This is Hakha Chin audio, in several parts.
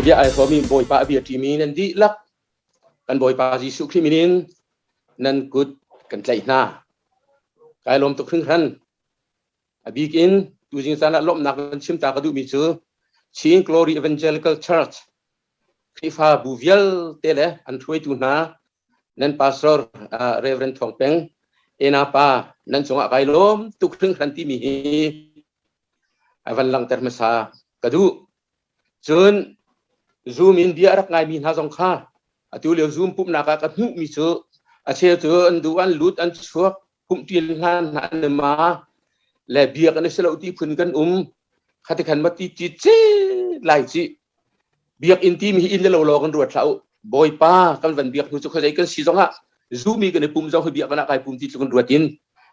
Bia ai hrawmi Bawipa a bia ṭimi nan dihlak kan Bawipa Jesuh Khrih min in nan kut kan tlaih hna. Kai lawm tuk hringhran. A bik in tuzing caan ah lawmhnak kan chim ta ka duhmi cu Chin Glory Evangelical Church Khrihfa bu vialte le an hruaitu hna nan pastor uh, Reverend Thawng Peng ena pa nan cungah kai lawm tuk hringhran timi hi a van langhter hmasa ka duh. Cun Zoom in bia a rak ngaimi hna zong kha atu lio Zoom pumhnak ah ka hmuhmi cu a cheu cu an duh an lut an chuak pumhṭi hlan hna an ma le bia kan i si lo ti phun kan um khati khan ma ti ci ci lai ci biakinn timi hi inn le lo law kan ruat hlah u bawipa kan van biak hnu cu khuazei kan si zongah zumi kan i pum zong hi biak ah kai pum ti cu kan ruat in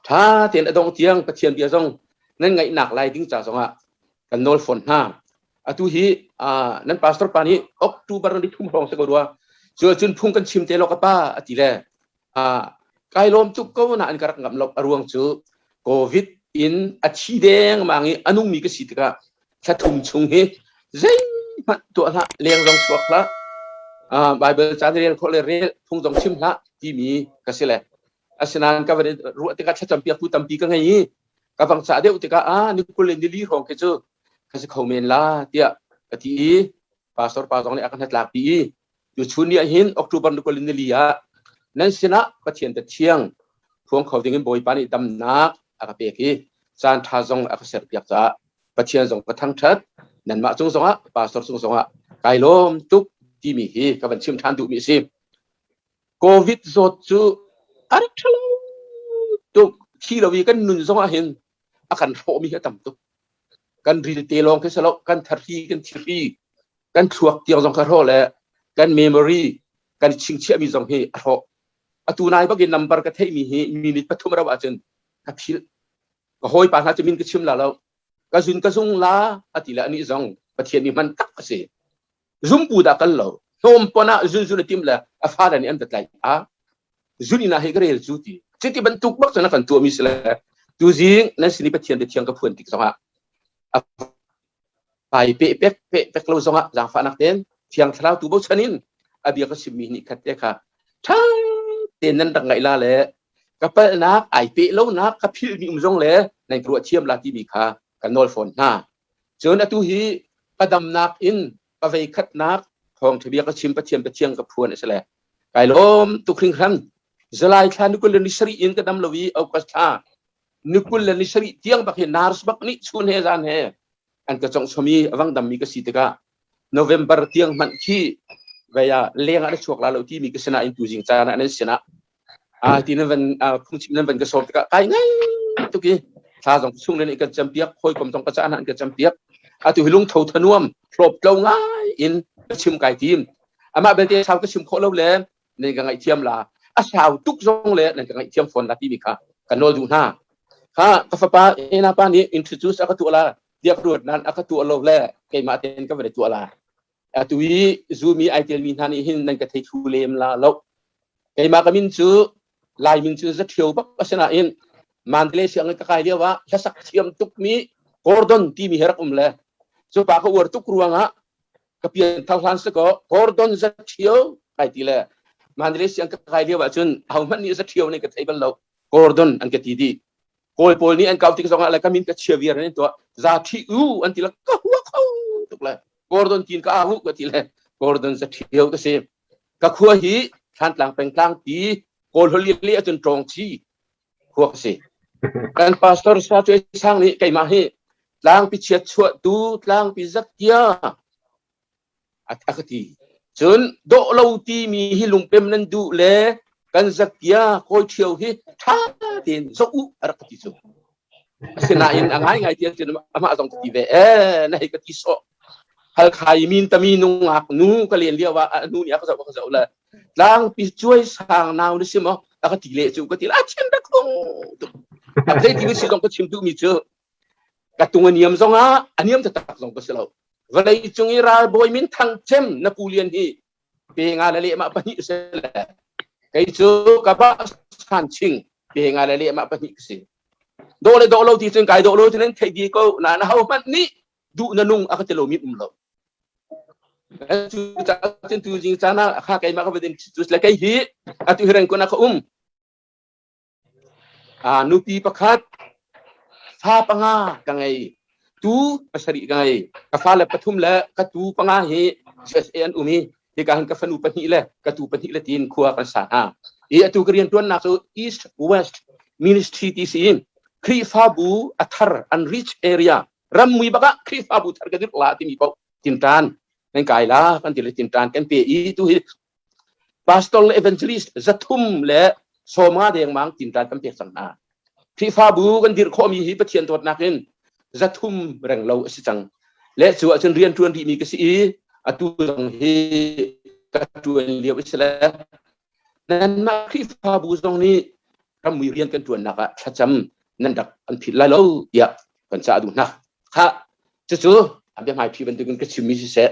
ṭha tein a dong tiang pathian bia zong nan ngaihnak lai ding ca zongah kan nawl fawn hna atu hi nan pastor pa nih October ni thum hrawng se ko rua cu cun phung kan chim te lo ka pa ati le kai lawm tuk ko na an ka rak ngam lo a ruang cu covid in a thi deng mang i a nungmi ka si tikah thla thum chung hi zeihmanh tuah hlah leng zong chuak hlah Bible caan rel khawh le rel phung zong chim hlah timi ka si le asinain ka van ruah tikah thlacam piaktu tampi ka ngei i ka vang cah deuh tikah a ni kul le nili hrawng khi cu ka si kho men la tiah ka ti i pastor pa zong nih a ka hnatlak pi i tu chun ni ah hin October ni kul nili ah nan sinah Pathian ta thiang phuang kho ding in Bawipa nih damnak a ka pek i caan ṭha zong a ka serpiak caah Pathian zong ka thangṭhat nanmah cung zongah pastor cung zongah kai lawm tuk timi hi ka van chim ṭhan duhmi a si. Covid zawt cu a rak ṭha lo tuk thi lo i kan nun zongah hin a kan hrawhmi hi a tam tuk. Kan rilte lawng khi si lo kan tharhi kan thirhi kan thluak tiang zong kha hrawh le kan memory kan chingchiahmi zong hi a hrawh. Atu nai bakin number ka theihmi hi minute pathum rau ahcun ka philh. Ka hawipa hna cu min ka chim la lo. Ka zun ka zung la ati le anih zong Pathian mi hman tak a si. Zumpu dah kal lo. Hnawm pon ah zun zun a tim le a fale nih an va tlaih. A zun inn ah hei ka rel cu ti. Cuti bantuk bak cun a kan tuahmi si le tuzing nan sin i Pathian biathiang ka phuan tik zongah a pai pe pek pe pek lo zongah zaangfahnak tein thiang thlarau tu bochan in a bia ka chimmi nih khat te kha ṭha tein nan rak ngaih la le ka palhnak ai pe lonak ka philhmi um zong le nan ka ruah thiam la timi kha ka nawl fawn hna cun atu hi ka damnak in ka vei khatnak thawngṭha bia ka chim pathian pathian ka phuan a si le kai lawm tuk hringhran July thla ni kul le ni sarih in ka dam lo i August thla ni kul le ni sarih tiang bak hi nurse bak nih chun he zan he an ka congh i a vang dammi ka si tikah November tiang hmanh khi vei ah leng ah na chuak la lo timi ka sinah in tuzing caan ah nan sinah a ti nan van phungchim nan van ka sawm tikah kai ngai tuk i thla zong chung le kan campiak hawikom zong ka caan an ka campiak atu hi lungtho thanuam hlawp tlo ngai in ka chim kai tim amah belte sau ka chim khawh lo le nan ka ngaihthiam la a sau tuk zong le nan ka ngaihthiam fawn la timi kha ka nawl duh hna kha ka fapa ena pa nih introduce a ka tuah la tiah ka ruat nan a ka tuah lo le keimah tein ka van tuah la atu i zumi ai telmi hna nih hin nan ka thei thlu lem la lo keimah ka min cu lai min cu zathio bak asinain Mandalay sianginn ka kai lio ah hlasak thiam tukmi Gordon timi he rak um le cu pa ka uar tuk ruangah ka pian thar hlan si ko Gordon Zathio kai ti le Mandalay siang ka kai lio ahcun ahohmanh nih Zathio nih ka thei bal lo Gordon an ka ti dih Kawl pawl nih an kau tik zongah le ka min ka chia viar an tuah za thi u an ti le ka hua kho tuk le Gordon tin ka ahu ka ti le Gordon Zathio ka si ka khua hi Thlantlang pengtlang ti Kawl holi le ahcun ṭawng chi khua ka si kan pastor sa cuai sang nih keimah hi tlangpi chiat chuahtu tlangpi zattia a ka ti cun dawh lo timi hi lungpem nan duh le kan zattia kawi ṭhio hi ṭha tein zoh u a rak ka ti cu asinain a ngaingai ti cun amah zong ka ti ve e na hei ka ti sawh halkhai min tami nungak nu ka len lio ah a nu nih a ka zoh ka zoh le tlangpi cuai sang nau na si maw a ka ti le cu ka ti a chim rak tung tuk a zei ti si zong ka chim duhmi cu ka tung a niam zong ah a niam taktak zong ka si lo vawlei cung i ralbawi min thang cem na pu lian hi pe nga le lehmah pahnih si le kei cu ka ba san ching pe nga le lehmah pahnih ka si dawh le dawh lo ti cun kai dawh lo ti nan thei di ko na na ho hmanh nih duh na nung a ka ti lo mi um lo. Cu cun tu zing caan ah kha keimah ka va din cu le kei hi atu hi rengkun ah ka um. Nupi pakhat fa panga ka ngei. Tu pasarih ka ngei. Ka fale pathum le ka tu panga hi USA an um i hika hin ka fanu pahnih le ka tu pahnih le tiin khua kan sa hna. I atu ka rian tuannak cu East West Ministry ti si in Khrihfabu a thar an reach area rammui bak ah Khrihfabu thar ka dirh la timi paoh tinṭan kan kai la kan ti le tinṭan kan pe i tu hi pastor le evangelist zathum le sawma dengmang tinṭan kan pek cang hna. Khrihfabu kan dirh khawhmi hi Pathian dawtnak in zathum reng lo a si cang. Le cu ahcun rian ṭuan rihmi ka si i atu zong hi ka ṭuan lio a si le nanmah Khrihfabu zong nih rammi rian kan ṭuannak ah thlacam nan rak kan philh lai lo tiah kan cah duh hna. Khah, cucu a biahmaiṭhi bantukin ka chimmi siseh,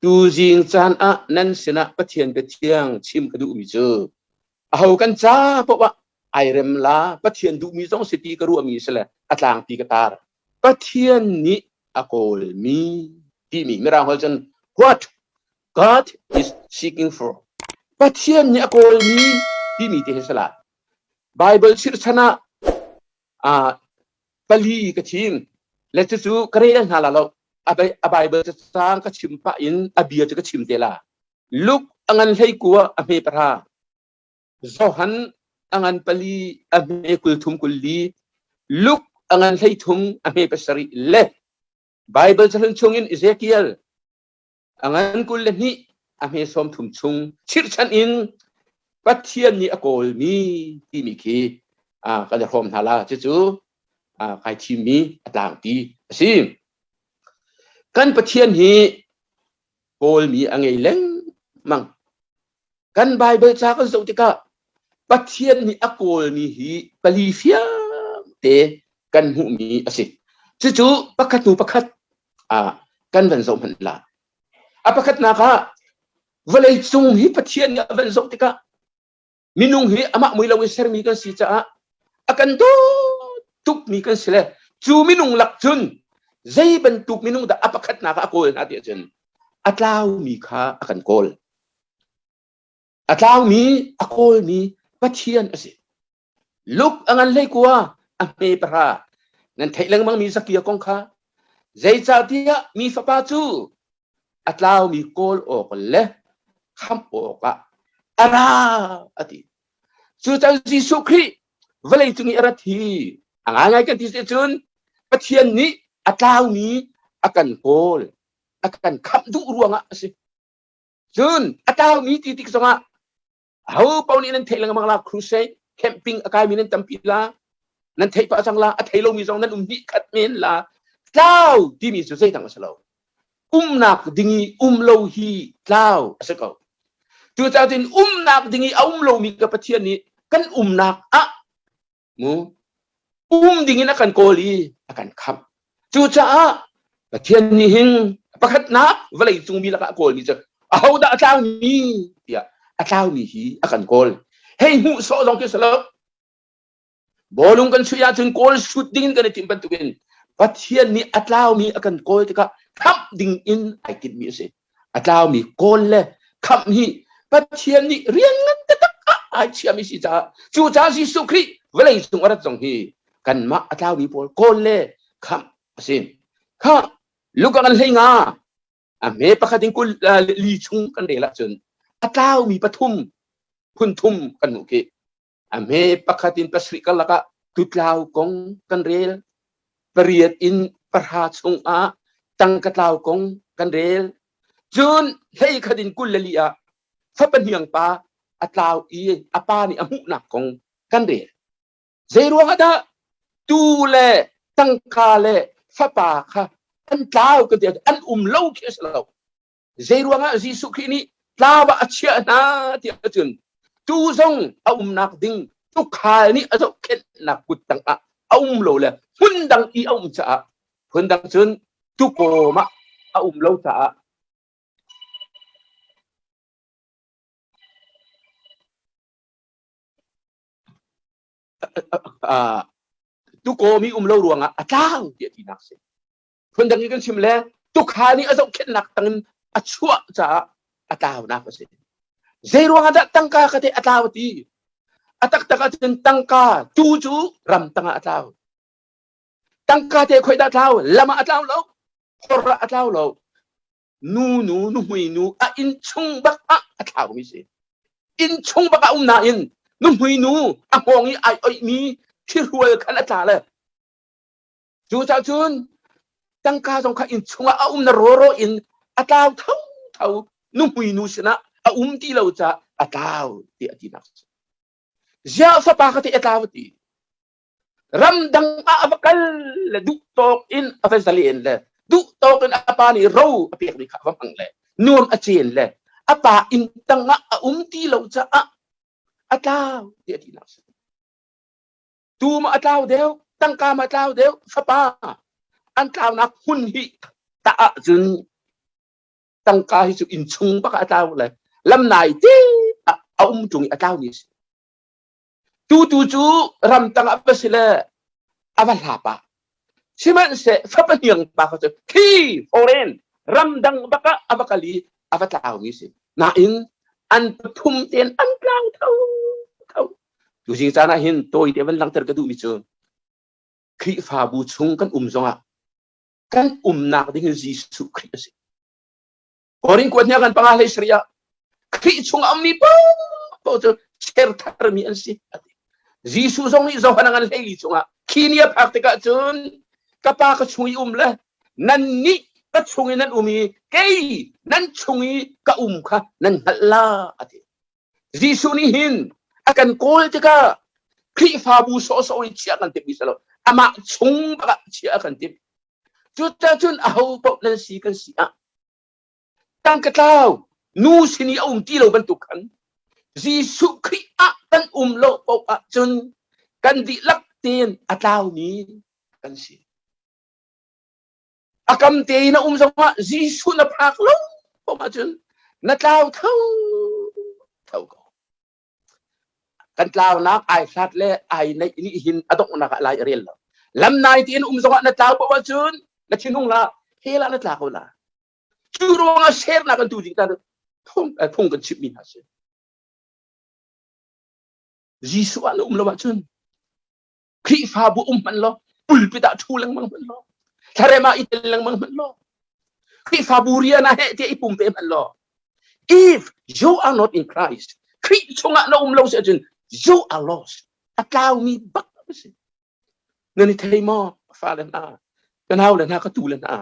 tuzing caan ah nan sinah Pathian biathiang chim ka duhmi cu aho kan ca paoh ah ai rem la Pathian duhmi zong si ti ka ruahmi si le a tlangpi ka tar. Pathian nih a kawlmi timi mirang holh cun what God is seeking for. Pathian nih a kawlmi timi te hi si la. Bible chirhchan ah ah pali ka thim le cucu ka rel hna la lo a Bible cacang ka chim pah in a bia cu ka chim te la Luke a ngan hlei kua a hme pahra Johan a ngan pali a hme kul thum kul li Luke a ngan hlei thum a hme pasarih le Bible cahlun chungin Ezekiel a ngan 22 a hme 30 chung chirhchan in Pathian nih a kawlmi timi khi kan i hrawm hna la cucu kai thimmi a tlangpi a si. Kan Pathian hi kawlmi a ngei lengmang. Kan Bible ca kan zoh tikah Pathian nih a kawlmi hi pali fiang te kan hmuhmi a si. Cucu pakhat hnu pakhat ah kan van zoh hmanh la. A pakhatnak ah vawlei cung hi Pathian nih a van zoh tikah minung hi amah mui lo in sermi kan si caah a kan dawt tukmi kan si le cu minung lak cun zei bantuk minung dah a pakhatnak ah a kawl hna ti ahcun a tlaumi kha a kan kawl. A tlaumi a kawlmi Pathian a si. Luke a ngan hlei kua a hme pahra nan theih lengmangmi Zakia kong kha zeicahtiah mi fapa cu a tlaumi kawl awk le khamh awkah a ra a ti. Cucaah Jesuh Khrih vawlei cung i a rat hi a ngaingai kan ti si cun Pathian nih a tlaumi a kan kawl a kan khamh duh ruangah a si. Cun a tlaumi ti tik zongah aho paoh nih nan theih lengmang la crusade camping a kaimi nan tampi la nan theih pah cang la a thei lomi zong nan um hnih khat men la tlau timi cu zeidang a si lo umnak ding i um lo hi tlau a si ko cucaah cun umnak ding i a um lomi ka Pathian nih kan umnak ah mu um ding in a kan kawl i a kan khamh cucaah Pathian nih hin pakhatnak vawlei cung mi lakah a kawlmi cu ahodah a tlaumi tiah a tlaumi hi a kan kawl hei hmuh sawh zong khi si lo bawlung kan chuih ahcun kawl shoot ding in kan i timh bantukin Pathian nih a tlaumi a kan kawl tikah khamh ding in ai timhmi a si a tlaumi kawl le khamh hi Pathian nih rian ngan taktak ah ai chiami si caah cu caah Jesuh Khrih vawlei cung a rat zong hi kanmah a tlaumi pawl kawl le khamh a si. Kha Luka kan hlei nga a hme pakhat in kul li chung kan rel ahcun a tlaumi pathum phun thum kan hmuh khi A hme pakhat in pasarih karlak ah tutlau kong kan rel. Pariat in pahra chungah tangka tlau kong kan rel. Cun hlei khat in 24 ah fapa hniang pa a tlau i a pa nih a hmuhnak kong kan rel. Zei ruangah dah tu le tangka le fapa kha an tlau kan ti an um lo khi a si lo. Zeiruangah Jesuh Khrih nih tlau ah a chiah hna ti ahcun tu zong a umnak ding tukhal nih a zohkhenhnak kut tangah a um lo le hmun dang i a um caah phun dang cun tukawm ah a um lo caah tukawm i um lo ruangah a tlau tiah tinak si. Phundang in kan chim le tukhal nih a zohkhenhnak tangin a chuah caah a tlaunak a si. Zei ruangah dah tangka ka te a tlau ti? A taktak ahcun tangka tu cu ram tangah a tlau. Tangka te khoi dah tlau? Lam ah a tlau lo, hor ah a tlau lo. Nu nu nuhmui nu a inn chung bak ah a thlaumi si. Inn chung bak ah um nain nuhmui nu a hngawng i ai oihmi thihrual khan a tla le Cucaah cun tangka zong kha inn chungah a um na rawraw in a tlau thotho nuhmui nu sinah a um ti lo caah a tlau ti a tinak si. Ziah fapa ka ti a tlau ti. Ramdang ah a va kal le duh tawk in a va zalen le duh tawk in a pa nih ro a pekmi kha a va hmang le nuam a cen le a pa inn tangah a um ti lo caah a tlau ti a tinak si. Tu ma a tlau deuh, tangka ma tlau deuh, fapa an tlaunak hmun hi ta ahcun tangka hi cu inn chung bak a tlau le lam nai te a um ṭung i a tlaumi a si. Tu tu cu ramtang ah va si le a va hla pa. Sihmanhseh fapa hniang pa kha cu khi foreign ramdang bak ah a va kal i a va tlaumi a si. Nain an pathum tein an tlau tho tho. Tuzing caan ah hin tawite van langhter ka duhmi cu Khrihfabu chung kan um zongah kan umnak ding hi Jesuh Khrih a si. Korin kuat hna kan panga hlei sari ah Khrih chung a ummi paoh cu ser tharmi an si. Jesuh zong nih Johan a ngan hleili chungah khi ni a phak tikah cun ka pa ka chung i um le nan nih ka chung i nan um i kei nan chung i ka um kha nan hngalh la a ti. Jesuh nih hin a kan kawl tikah Khrihfabu sawhsawh in chiah kan timhmi si lo. Amah chung bak ah chiah a kan timh. Cucaah cun aho paoh nan si kan si ah tangka tlau nu sin i a um ti lo bantuk khan Jesuh Khrih ah kan um lo paoh ahcun kan dihlak tein a tlaumi kan si. A kam tein a um zongah Jesuh na phak lo paoh ahcun na tlau tho tho ko. Kan tlaunak ai hlat le ai neih nih hin a donghnak ah lai a rel lo. Lam nai tein um zongah na tlau paoh ahcun na thinhung la hell ah na tla ko la. Cu ruangah sernak kan tu ding ta phung phung kan chimhmi hna si. Jesuh ah na um lo ahcun Khrihfabu um hmanh law pulpit ah ṭhu lengmang hmanh law thlarem ah i tel lengmang hmanh law Khrihfabu rian ah heh tiah i pumpe hmanh law if you are not in Christ Khrih chungah na um lo si ahcun you are lost a tlaumi bak a si nan i thei maw fale hna ka nau le hna ka tu le hna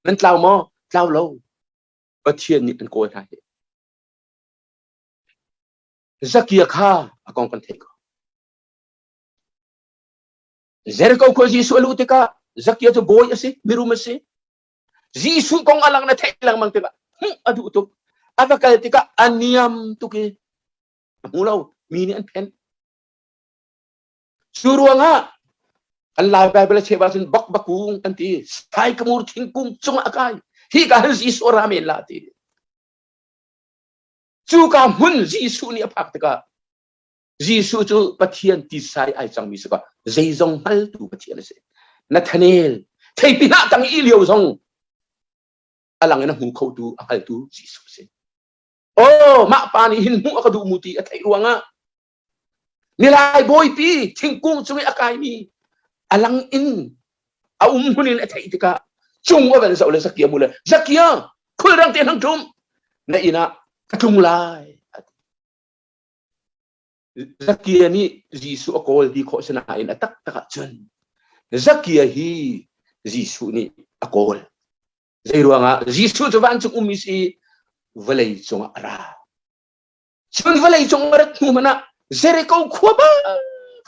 nan tlau maw tlau lo Pathian nih an kawl hna hi Zakia kha a kong kan theih ko Jericho khua Jesuh a luh tikah Zakia cu bawi a si, mirum a si. Jesuh kong a lang na theih lengmang tikah hmuh a duh tuk. A va kal tikah a niam tuk i a hmu lo, mi nih an phenh. Cu ruangah kan Lai Bible a cheu ahcun bakbakung an ti, saikamur thingkung cungah a kai. Hi ka hin Jesuh a ra men la ti. Cu ka hmun Jesuh nih a phak tikah Jesuh cu Pathian tisa i ai cangmi si kaw zeizong hngaltu Pathian a si. Nathanael theipi hnah tang i lio zong a lang in a hmu khotu a hngaltu Jesuh a si. Oh, mah pa nih hin hmuh a ka duh mu ti a theih ruangah nilai bawipi thingkung cung i a kaimi a lang in a um hmun in a theih tikah cung a van zoh le Zakia mu le Zakia khulrang te hang ṭum na inn ah ka tlung lai Zakia nih Jesuh a kawl ti khawh sinain a taktak ahcun Zakia hi Jesuh nih a kawl. Zei ruangah Jesuh cu vancung ummi si vawlei cungah a ra. Cun vawlei cung a rat hnu hmanh ah Jericho khua bak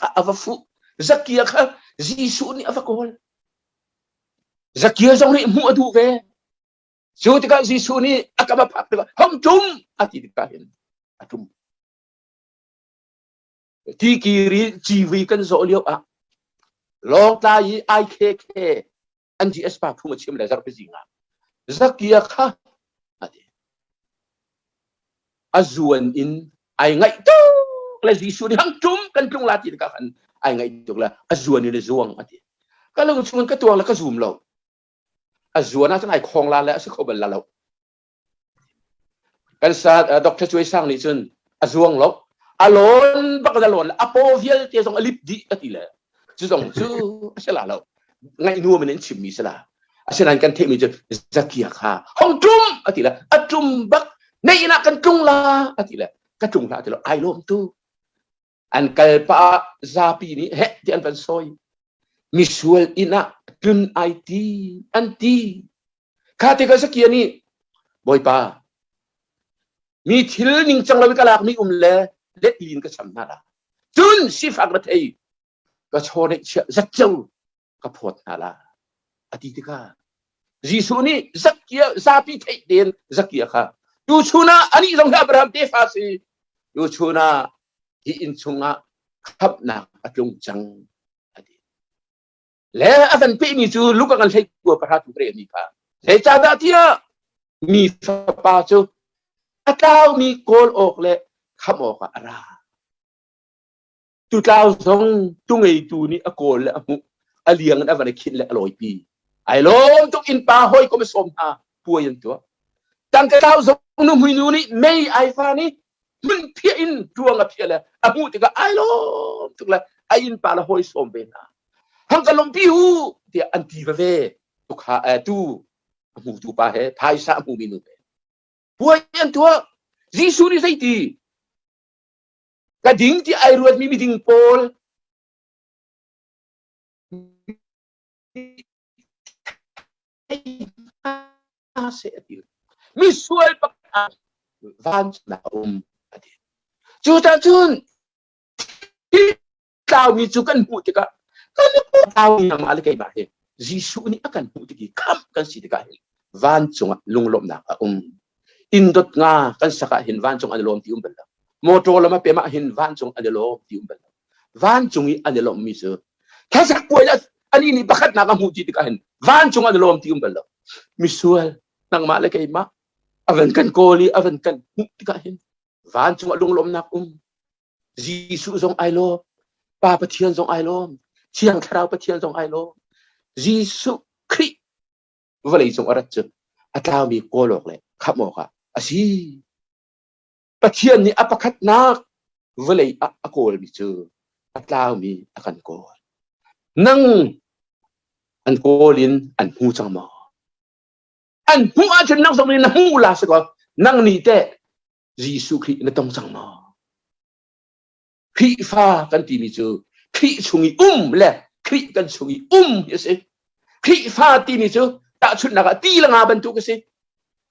kha a va fuh. Zakia kha Jesuh nih a va kawl. Zakia zong nih hmuh a duh ve. Cu tikah Jesuh nih a kam a phak tikah hong ṭum a ti tikah hin a ṭum. Tikir i civui kan zawh lio ah Lawngtlai i IKK an GS pa phung a chim le zarhpi zing ah Zakia kha a ti. A zuan in ai ngaih tuk le Jesuh nih hang ṭum kan tlung la ti tikah khan ai ngaih tuk le a zuan in a zuang a ti. Ka lung chung in ka tuang le ka zum lo. A zuan ahcun ai khong la le a si kho bal la lo. Kan sa Dr. Cuai Sang nih cun a zuang lo. A lawn bak a lawn a paw vialte zong a lip dih a ti le cu zong cu a si la lo. Ngaih nuam in an chimmi si la. Asinain kan theihmi cu Zakia kha hong ṭum a ti le a ṭum bak na inn ah kan tlung la a ti le ka tlung hlah ti lo ai lawm tu. An kal pah ah zapi nih heh ti an van sawi. Misual inn ah tlun ai ti an ti. Kha te ka Zakia nih Bawipa mi thil ningcang lo in ka lakmi um le let in ka cham hna la. Cun sifak rethei ka chaw neihchiah zatco ka phawt hna la a ti tikah Jesuh nih Zakia zapi theih tein Zakia kha tuchun ah anih zong hi Abraham tefa si tuchun ah hi inn chungah khamhnak a tlung cang a ti. Le a van pehmi cu Luka kan hlei kua pahra tu mi kha zeicahdah tiah mi fapa cu a tlaumi kawl awk le khamh awkah a ra. Tutlau zong tungeitu nih a kawl le a hmuh a liang in a van i khinh le a lawipi. Ai lawm tuk innpa hawikom a sawm hna puai an tuah. Tangka tlau zong nuhmui nu nih mei ai fa nih hmun phiah in ṭuang a phiah le a hmuh tikah ai lawm tuk le a innpa le hawi sawm ve hna. Hang ka lawmpi u tiah an ti veve. Tukha eh, tu a hmutu pa he phaisa a hmumi nu he. Puai an tuah. Jesuh nih zeiti? Ka ding ti ai ruatmi miding pawl seh a ti. Misual pakhat vancung ah a um a ti. Cucaah cun tlaumi cu kan hmuh tikah kan tlaumi nangmah le keimah hi Jesuh nih a kan hmuh tik i khamh kan si tikah hin vancung ah lunglawmhnak a um. Inn dot nga kan sak ah hin vancung an i lawm ti um bal lo. Motor lam a pem ah hin vancung an i lawm ti um bal lo. Vancung i an i lawmhmi cu thlasak puai le ani nih pakhatnak a hmuh ti tikah hin vancung an i lawm ti um bal lo. Misual nangmah le keimah a van kan kawl i a van kan hmuh tikah hin vancung ah lunglawmhnak um. Jesuh zong ai lawm, Pa Pathian zong ai lawm, Thiang Thlarau Pathian zong ai lawm. Jesuh Khrih vawlei cung a rat cu a tlaumi kawl awk le khamh awkah a si. Pathian nih a pakhatnak vawlei ah a kawlmi cu a tlaumi a kan kawl. Nang an kawl in an hmu cang maw? An hmuh ahcun nang zong nih na hmuh la si kaw nang nih teh Jesuh Khrih na tong cang maw? Khrihfa kan timi cu Khrih chung i um le Khrih kan chung i um hi a si. Khrihfa timi cu tahchunhnak ah ti le nga bantuk a si.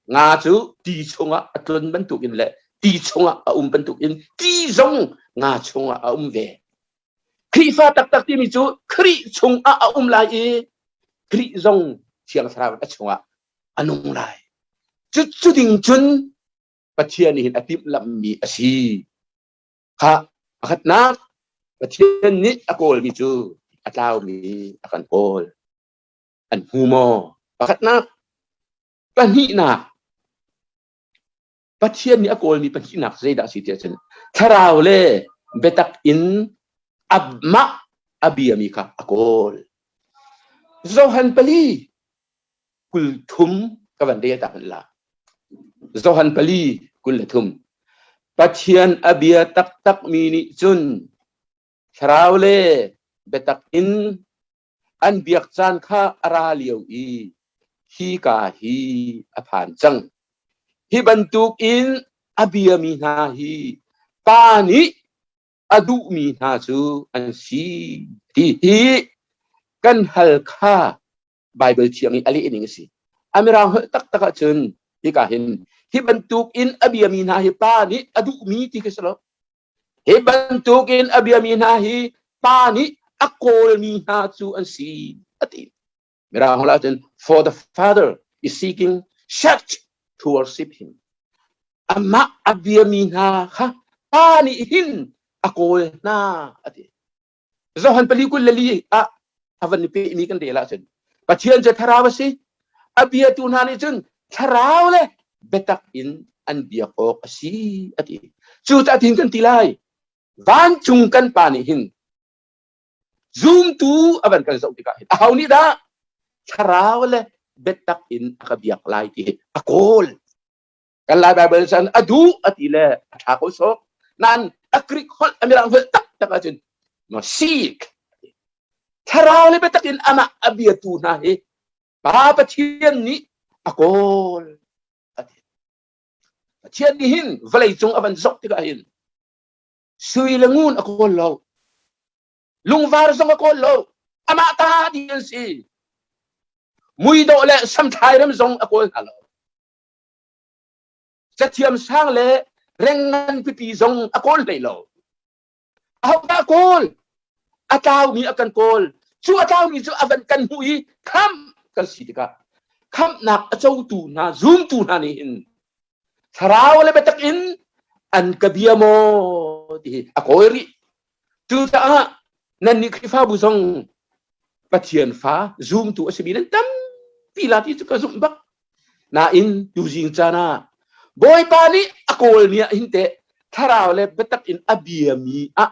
Nga cu ti chungah a tlun bantukin le ti chungah a um bantukin ti zong nga chungah a um ve. Khrihfa taktak timi cu Khrih chungah a um lai i Khrih zong Thiang Thlarau a chungah a nung lai. Cu cu ding cun Pathian nih hin a timhlamhmi a si. Kha pakhatnak Pathian nih a kawlmi cu a tlaumi a kan kawl. An hmu maw? Pakhatnak. Pahnihnak. Pathian nih a kawlmi pahnihnak zeidah a si tiah cun thlarau le biatak in amah a biami kha a kawl. Johan pali 30 ka van rel ta hmanh la. Johan 4, 23. Pathian a bia taktak mi nih cun thlarau le biatak in an biak caan kha a ra lio i hi ka hi a phan cang. Hi bantuk in a biami hna hi Pa nih a duhmi hna cu an si ti hi kan hal kha Baibal thiang i a leh ning a si. A mirang holh taktak ahcun hika hin hi bantuk in a biami hna hi pa nih a duhmi ti khi si lo. Hi bantuk in a biami hna hi pa nih a kawlmi hna cu an si a ti. Mirang holh ahcun for the father is seeking such to worship him. Amah a biami hna kha pa nih hin a kawl hna a ti. Johan 4, 24 ah a van i pehmi kan rel ahcun Pathian cu thlarau a si. A biatu hna nih cun thlarau le biatak in an biak awk a si a ti. Cucaah tin kan ti lai. Vancung kan pa nih hin zumtu a van kan zoh tikah hin aho nih dah thlarau le biatak in a ka biak lai ti hi a kawl. Kan Lai Bible chan a duh a ti le a ṭha ko sawk. Nain a Greek holh a mirang holh taktak ahcun no seek. Thlarau le biatak in amah a biatu hna hi Pa Pathian nih a kawl a ti. Pathian nih hin vawlei cung a van zoh tikah hin sui le ngun a kawl lo. Lungvar zong a kawl lo. Amah ta ding an si. Muidawh le samthlai rem zong a kawl hna lo. Cathiam sang le rengngan pipi zong a kawl hlei lo. Ahodah kawl? A tlaumi a kan kawl. Cu a tlaumi cu a van kan hmuh i khamh kan si tikah khamhnak a cotu hna, zumtu hna nih hin thlarau le biatak in an ka bia maw ti hi a kawl rih. Cucaah nannih Khrihfabu zong Pathian fa zumtu a simi nan tampi la ti cu ka zumh bak. Nain tuzing caan ah Bawipa nih a kawlmi ah hin teh thlarau le biatak in a biami ah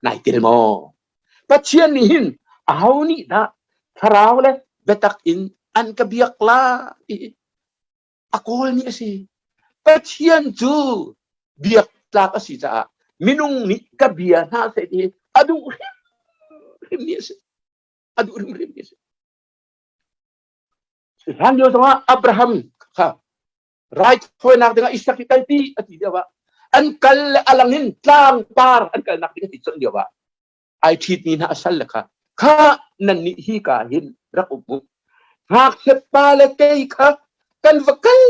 nai tel maw? Pathian nih hin aho nih dah thlarau le biatak in an ka biak la ti a kawlmi a si. Pathian cu biak tlak a si caah minung nih ka bia hna seh ti a duh hrimhrimmi a si. A duh hrimhrimmi a si. Hlan lio zongah Abraham kha raithawinak dingah Isak hi kalpi a ti lio ah an kal le a lang in tlang par an kalnak ding a ti colh lio ah ai ṭhitmi hna a sal le kha kha nan nih hi ka hin rak um u ngakchia pa le kei kha kan va kal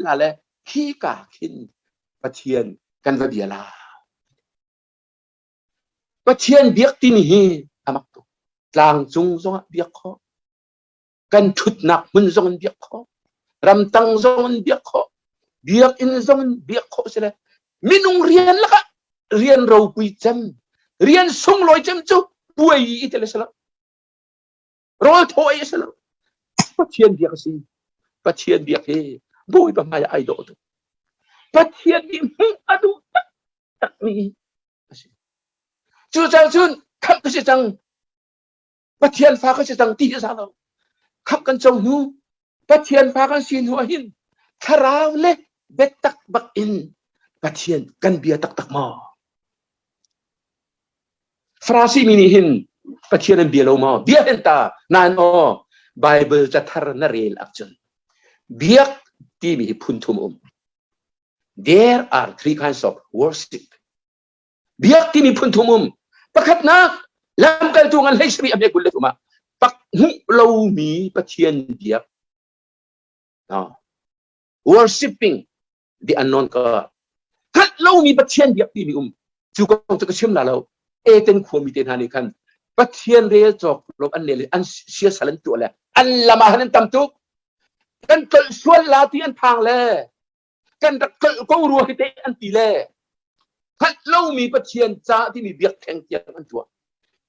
la le khi ka khin Pathian kan va bia la Pathian biak timi hi a mak tuk tlang cung zongah biak khawh kan ṭhutnak hmun zong in biak khawh ramtang zong in biak khawh biakinn zong in biak khawh si le minung rian lakah rian ropui cem rian sunglawi cem cu puai i tel a si lo rawl thaw ei a si lo Pathian biak a si Pathian biak hi Bawipa hmai ah ai dawh tuk Pathian nih hmuh a duh taktak mi a si cucaah cun khamh ka si cang Pathian fa kan si cang ti hi a lo. Khamh kan co hnu, Pathian fa kan si hnu ahhin thlarau le biatak bak in Pathian kan bia taktak maw? Farasi mi nih hin Pathian an bia lo maw? Bia hen ta nain aw Bible cathar na rel ahcun biak timi hi phun thum um. There are three kinds of worship. Biak timi phun thum um. Pakhatnak, lamkaltu ngan hlei sarih a hme 23 ah pak hmuh lomi Pathian biak. No. Worshipping the unknown God. Hngalh lomi Pathian biak timi um. Cu kong cu ka chim la lo. Eden khuami te hna nih khan Pathian rel cawk lo an le an siasal an tuah le an lam ah an tam tuk. Kan tlolh sual la ti an phang le kan rak tlolh ko rua hi te an ti le hngalh lomi Pathian ca timi biakṭheng tiang an tuah.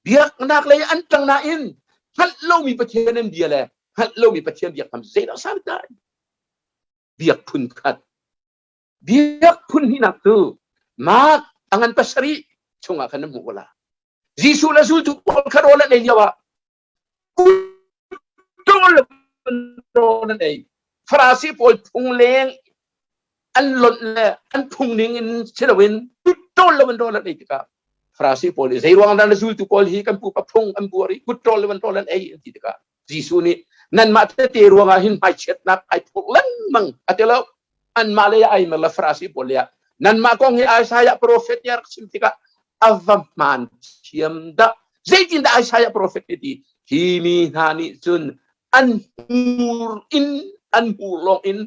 Biaknak lei an ṭang nain hngalh lomi Pathian an bia le hngalh lomi Pathian biak tham zeidah san tai? Biak phun khat. Biak phun hnihnak cu Mark a ngan pasarih chungah khan na hmuh ko la. Jesuh le zultu pawl kha rawl an ei lio ah rawl an ei. Farasi pawl phung leng an lonh le an phung ning in si loin kut ṭawl loin rawl an ei tikah Farasi pawl nih zei ruang dah na zultu pawl hi kan pupa phung an buar i kut ṭawl loin rawl an ei an ti tikah Jesuh nih nanmah tete ruangah hin hmaichiatnak ai phurh lengmang a ti lo anmah lei ah ai mer le Farasi pawl lei ah nanmah kong hi Isaiah profet nih a rak chim tikah a va hmaan thiam dah zeitindah Isaiah profet nih ti hi mi hna nih cun an hmur in an hmur lawng in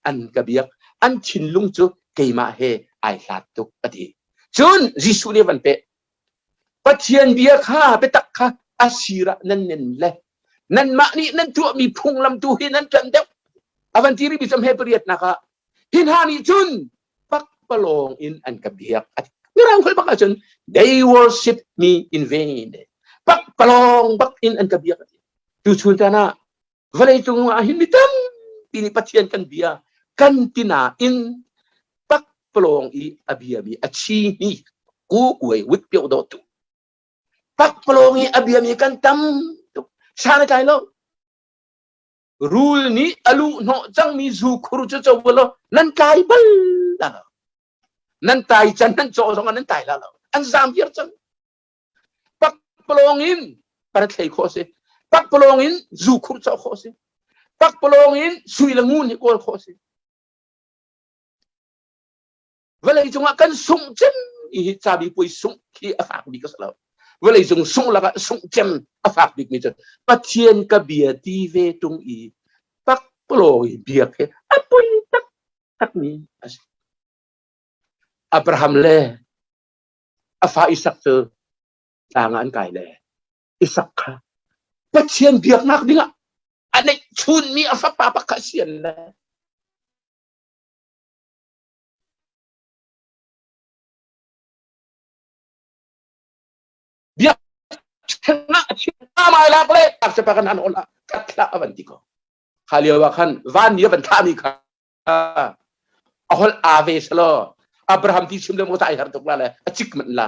an ka biak an thinlung cu keimah he ai hlat tuk a ti cun Jesuh nih van peh Pathian bia kha biatak kha a sir ah nan nen le nanmah nih nan tuahmi phunglam tu hi nan ṭanh deuh a van ti rihmi cu pariatnak ah hi hna nih cun pakpalawng in an ka biak mirang holh bak ahcun they worship me in vain pakpalawng bak in an ka biak tu chun tan ah vawlei cung ah hin mi tampi nih Pathian kan bia kan ti nain pakpalawng i a biami a chi hi ku kuai wit pio do tu pakpalawng i a biami kan tam tuk san a tlai lo. Rul nih a luh hnawh cangmi zu khur cu co law nan tlai bal la lo. Nan tai can nan caw zong ah nan tai la lo. An zaam viar cang. Pakpalawng in parathlei khawh si. Pakpalawng in zu khur cawh khawh si. Pakpalawng in sui le ngun hi kawl khawh si. Vawlei cungah kan sungh cem hi cabi puai sungh khi a fak bik a si lo. Vawlei cung sungh lakah sungh cem a fak bik mi cu Pathian ka bia ti ve tung i pakpalawng i biak hi a poi taktak mi a si. Abraham le a fa Isak cu tlang ah an kai le Isak kha Pathian biaknak dingah a neih chunmi a fapa pakhat sian le Biakṭheng ah a chim mai lak le tak pa kan an ol ah kat hlah a van ti ko. Kha lio ah khan van ni a van thahmi kha a holh aa ve selo Abraham ti chim le mo ta ai har tuk la le a cik man la.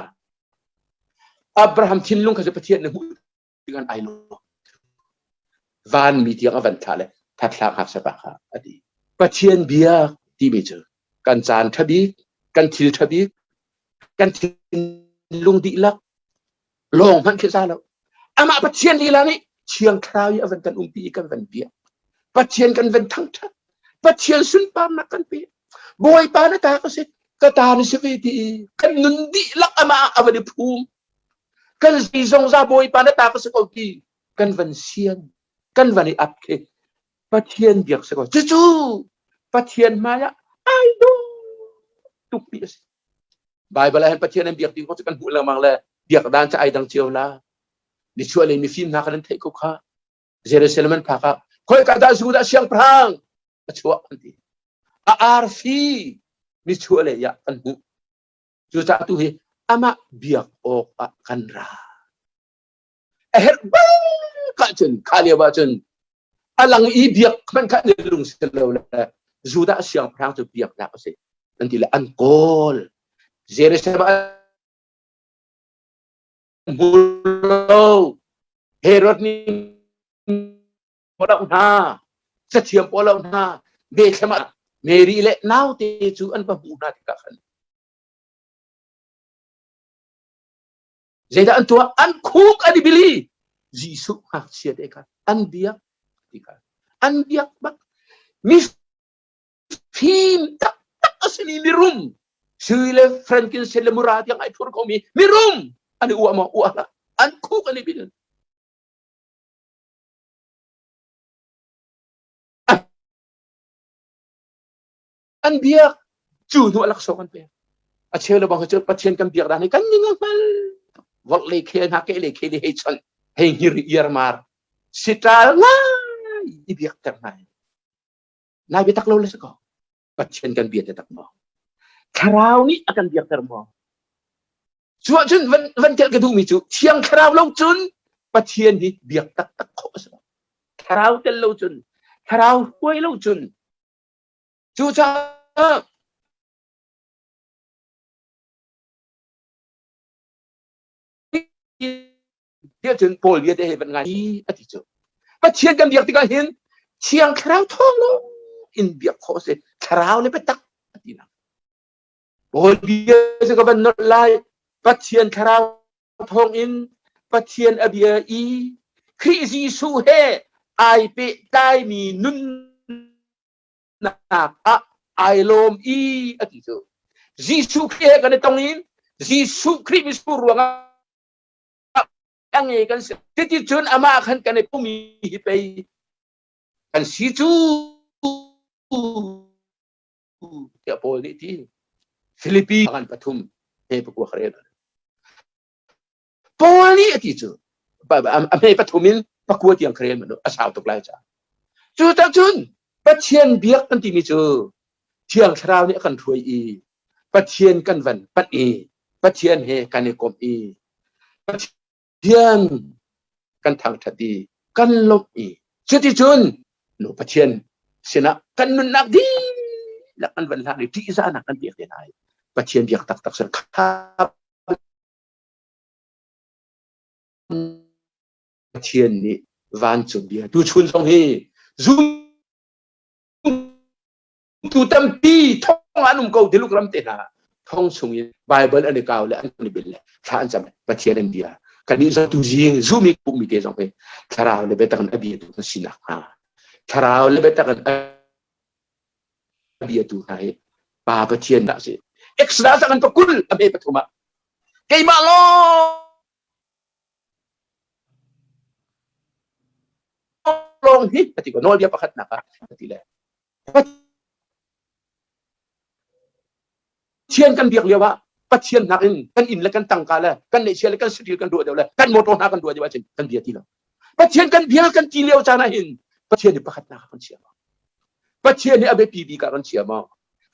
Abraham thinlung kha cu Pathian nih hmuh ngan ai lo. Van mi tiang a van thlah le thathla ngakchia pa kha a ti. Pathian biak timi cu kan caan ṭha bik, kan thil ṭha bik, kan thinlung dihlak lawng hmanh khi za lo. Amah Pathian lila nih Thiang Thlarau i a van kan umpi i kan van biak. Pathian kan van thangṭhat. Pathian sunparnak kan pe. Bawipa na ta ka si, ka ta na si ve ti i kan nun dihlak amah a van i phum. Kan zeizong za Bawipa na ta ka si ko ti kan van sian, kan van i ap khi Pathian biak si ko. Cucu Pathian hmai ah ai dawh tuk mi a si. Bible ah hin Pathian an biak ding kong cu kan hmuh lengmang le biak dan cu ai dang cio la. Nichuah lei mifim hna kha nan theih ko kha. Jerusalem an phak ah khoi ka dah Judah siangpahrang a chuah an ti. A arfi nichuah lei ah kan hmuh. Cucaah tu hi amah biak awk ah kan ra. A herh bal ahcun kha lio ahcun a lang i biak hmanh kha an lung si lo le Judah siangpahrang cu biaknak a si an ti le an kawl. Jerusalem ah an hmu lo. Herod nih pawl hna, cathiam pawl hna, Bethlehem ah Mary le naute cu an va hmuh hna tikah khan zeidah an tuah? An khuk an i bili. Jesuh ngakchia te kha an biak ti kha an biak bak. Mi fim taktak a simi mirum sui le frankincense le mura tiang ai phur komi mirum an i uah maw? Uah hlah. An khuk an i bil. An biak cu hnu a laksawng an pek. A cheu le bang cu Pathian kan biak dan hi kan ning a hngal. Vok le khel hna ke le khel hei chon hei ngir iarmar sital ngai i biak ter ngai. Nai biatak lo le si ko. Pathian kan bia te tak maw? Thlarau nih a kan biak ter maw? Cu ahcun van van telh ka duhmi cu Thiang Thlarau lo cun Pathian hi biak taktak khawh a si lo. Thlarau tel lo cun, Thlarau hruai lo cun. Cucaah tiah cun Paul bia te he van ngai a ti cu. Pathian kan biak tikah hin Thiang Thlarau thawng lawng in biak khawh a si. Thlarau le biatak a ti nak. Paul bia cu ka van nolh lai. Pathian Thlarau thawngin Pathian a bia i Khrih Jesuh he ai pehtlaimi nunnak ah ai lawm i a ti cu. Jesuh Khrih he kan i tong i Jesuh Khrih misur ruangah a nge kan si. Cuticun amah khan kan i pum i hi pei kan si cu tiah Paul nih ti. Filipi ngan pathum he pakua ka rel. Paul nih a ti cu a hme pathum in pakua tiang ka rel a sau tuk lai ca. Cu tak cun Pathian biak kan timi cu Thiang Thlarau nih a kan hruai i Pathian kan van panh i Pathian he kan i komh i Pathian kan thangṭhat i kan lawmh i cuticun nu Pathian sinah kan nunnak dihlak kan van hlan i ṭihzahnak kan pek te hna i Pathian biak taktak sin kha Pathian nih vancung bia tuchun zong hi. Zumtu tampi thong an um ko Tiluk ram te hna thong chung in Bible an i kau le an i bil le thla an cam Pathian an bia. Kannih zong tu zing zumi pummi te zong hi thlarau le biatak in a bia tu kan sinak hnga thlarau le biatak in a bia tu hna hi Pa Pathian dah si. Exodus ah kan pa 20 a hme pathum ah keimah lawng hi a ti ko nawlbia pakhatnak ah a ti le Pathian kan biak lio ah Pathian hnak in kan inn le kan tangka le kan neihchia le kan satil kan ruah deuh le kan motor hna kan ruah deuh ahcun kan bia ti lo. Pathian kan bia kan ti lio caan ah hin Pathian nih pakhatnak ah kan chia maw? Pathian nih a biapi bik ah kan chia maw?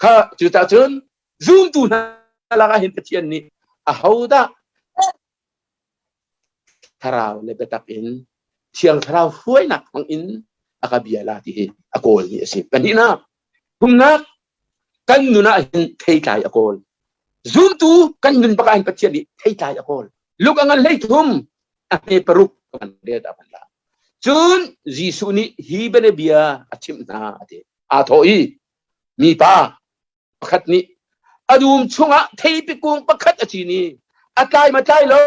Kha cucaah cun zumtu hna lakah hin Pathian nih ahodah thlarau le biatak in thiang thlarau hruainak hmang in a ka bia la ti hi a kawl ni a si. Pahnihnak, thumnak kan nun ah hin theitlai a kawl. Zumtu kan nun bak ah hin Pathian nih theitlai a kawl. Luke a ngan 13 a hme paruk kan rel ta la. Cun Jesuh nih hi bianabia a chimh hna a ti. Aa thawh i mipa pakhat nih a dum chungah theipi kung pakhat a cin i a tlai ma tlai lo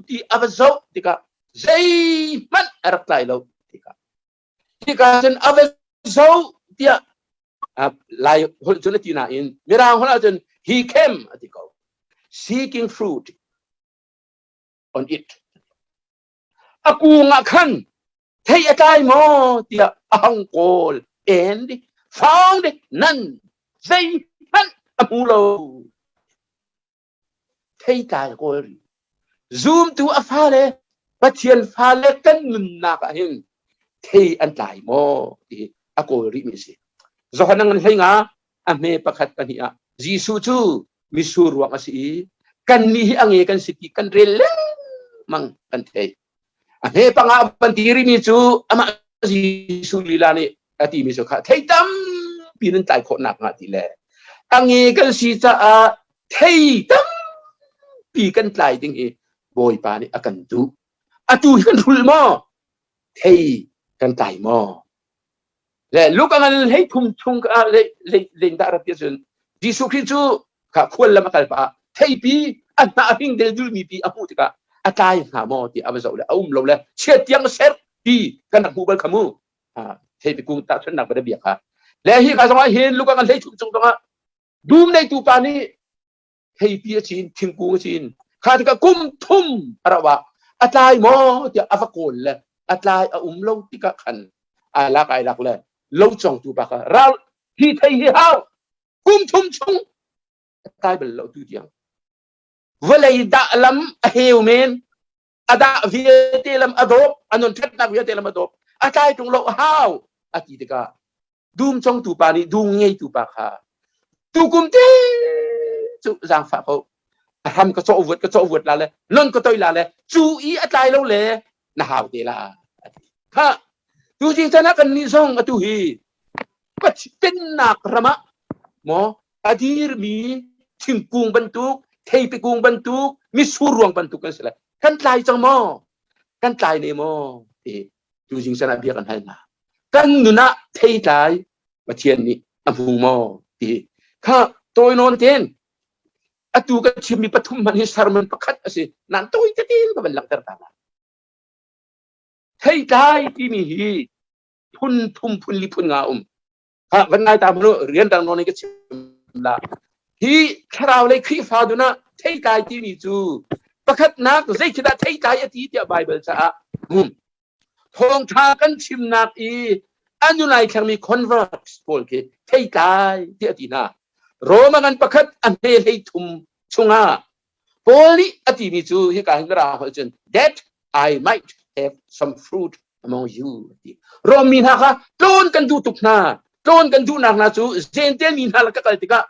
ti a va zoh tikah zeihmanh a rak tlai lo tikah hika cun a va zoh tiah lai holh cun a ti nain mirang holh ahcun he came a ti ko seeking fruit on it a kung ah khan thei a tlai maw tiah a hang kawl and found none zeihmanh a hmu lo theitlai kawl rih zumtu a fale Pathian fale kan nunnak ah hin thei an tlai maw ti a kawl rih mi si Johan ngan hlei nga a hme pakhat pahnih ah Jesuh cu misur ruang a si i kan nih hi a nge kan si ti kan rel lengmang kan thei A hme panga van ti rihmi cu amah Jesuh lila nih a timi cu kha thei tampi nan tlai khawh nak hnga ti le a nge kan si caah thei tampi kan tlai ding hi Bawipa nih a kan duh. Atu hi kan hrul maw? Thei kan tlai maw? Le Luka ngan hlei thum chung ah lein dah rat ti cun Jesuh Khrih cu kha khual lam a kal pah theipi a hnah hring del dulmi pi a hmuh tikah a tlai hnga maw ti a va zoh le a um lo le chiat tiang ser ti kan rak hmuh bal kha mu theipi kung tahchunhnak va bia kha le hi ka zongah hin Luka ngan hlei thum chung zongah dum neitu pa nih theipi a cin thingkung a cin kha tikah kum thum a rauh ah a tlai maw tiah a va kawl le a tlai a um lo tikah khan ai lak ai lak le lo congtu pa kha ral hi thei hi hau kum thum chung a tlai bal lo tu tiang vawlei dah lam a heu men a dah vialte lam a dawp a nun ṭhatnak vialte lam a dawp a tlai ṭung lo hau a ti tikah dum congtu pa nih dum ngeitu pa kha tukum te cu zaangfah ko a hram ka cawh vuat ka cawh vuat la le non ka toi la le cu i a tlai lo le na hau te la kha tu jing chan ah kan nih zong atu hi pennak ram ah maw a dirmi thingkung bantuk theipi kung bantuk mitsur ruang bantuk kan si le kan tlai cang maw kan tlai ne maw ti tuzing san ah bia kan hal hna kan nun ah theitlai Pathian nih a hmu maw ti kha tawi nawn ten atu ka chimmi pathum hmanh hi sermon pakhat a si nan tawi tetin ka van langhter ta la theitlai timi hi phun thum phun li phun nga um ha van ngai ta mu rian dang nawn ka chim la hi thlarau lei Khrihfa dun ah theitlai timi cu pakhatnak zeitindah theitlai a ti tiah Bible caah hum thawngtha kan chimnak i a nulai thlangmi converts pawl khi theitlai tiah a ti hna Roma ngan pakhat a hme hlei thum chungah Paul nih a timi cu hika hin mirang holh cun that I might have some fruit among you ti. Rom mi hna kha tlawn kan duh tuk hna. Tlawn kan duhnak hna cu Jentail mi hna lak ka kal tikah